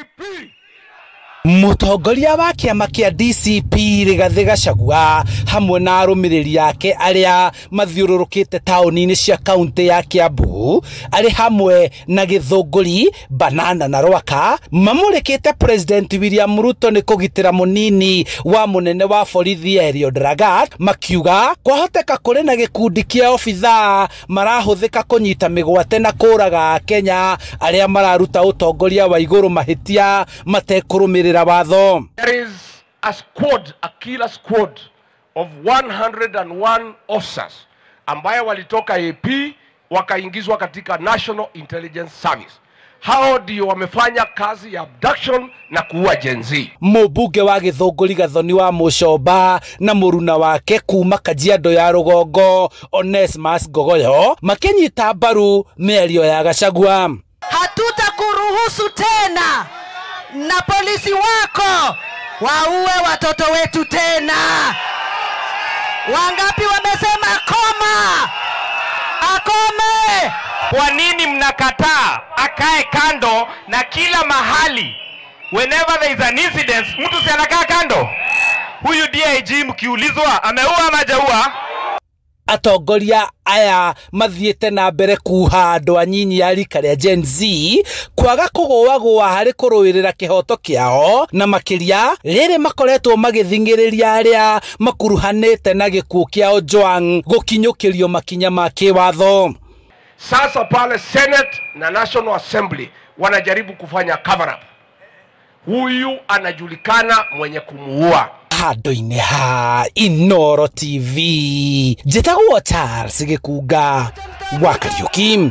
DCP. Mũtongoria wa kĩama kĩa DCP Rigathĩ Gachagua hamwe na arũmĩrĩri ake arĩa mathiũrũrũkĩte taũni-inĩ cia kaunti ya Kiambu arĩ hamwe na Gĩthũngũri, Banana na Rwaka mamũrĩkĩte President William Ruto nĩ kũgitĩra mũnini wa mũnene wa borithi Eliud Lagat, makiuga kwahoteka kũrĩ na gĩkundi kĩa obithaa marahũthĩka kũnyita mĩgwate na kũraga Akenya arĩa mararuta ũtongoria wa igũrũ mahĩtia matekũrũmĩrĩra watho. There is a squad, a killer squad of 101 officers ambayo walitoka AP wakaingizwa katika National Intelligence Service. Hao ndio wamefanya kazi ya abduction na kuua Gen Z. Mũmbunge wa Gĩthũngũri Gathoni wa Mũcomba na mũruna wake kuma Kajiado ya Rũgongo Onesmus Ngogoyo makĩnyita mbaru mĩario ya Gachagua. Hatutakuruhusu tena na polisi wako waue watoto wetu tena. Wangapi wamesema koma? Akome! Kwa nini mnakataa akae kando na kila mahali? Whenever there is an incident, mtu si anakaa kando? Huyu DIG mkiulizwa ameua ama hajaua? Atongoria aya mathiĩte na mbere kuha andũ anyinyi a rika rĩa Gen Z kwaga kũgũagũa harĩ kũrũĩrĩra kĩhoto kĩao, na makĩria rĩrĩ makoretwo magĩthing'ĩrĩria arĩa makuruhanĩte na gĩkuũ kĩa Ojwang gũkinyũkĩrio makinya ma kĩwatho. Sasa pale Senate na National Assembly wanajaribu kufanya cover up. Huyu anajulikana mwenye kumuua. Handũ-inĩ ha Inooro TV, njĩtagwo Charles Gĩkunga wa Kariũki.